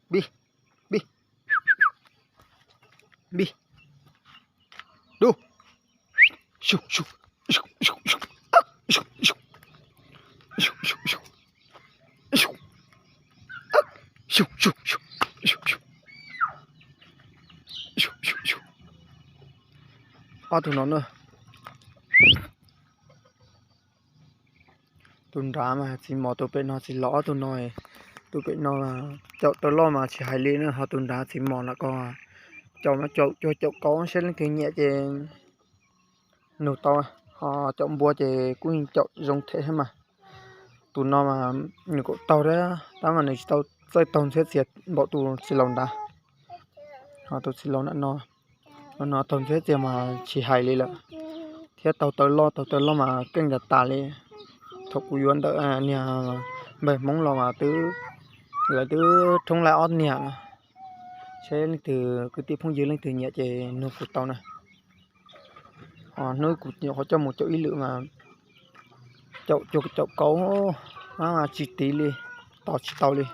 Npij, npij, npij, dub. Ob tug no na. Tus nrad mas txiv mos, tus pem no txiv laus, ob tug no. Tus pem no caum tau loj mas tsis hais li na, ho tus nrad txiv mos no ko caum mas caum cuag caum kauv, saib leej twg nyiam ces nug tau, ho caum npua ces kuj caum zoo thiab mas. Tus no mas nws kuj taug thiab tab mas nws tsis tau txawj taug ntxhiab txias npaum tus txiv laus nrad. Ho tus txiv laus nram no, no taug ntxhiab txias mas tsis hais li lawm, thiab taug taw loj, taug taw loj mas keej tas tas li. Thaum kuv yuav ntawm niag npawg Hmoob los mas twb, lawv twb thoob laij ob niag. Saib leej twg kwv tij phooj ywg leej twg nyiam ces nug kuv tau na. Hnub kuv nyuam qhuav coj mus caum ib lwm mas caum cuag caum kauv, tsis tiv li, tos tsis tau li.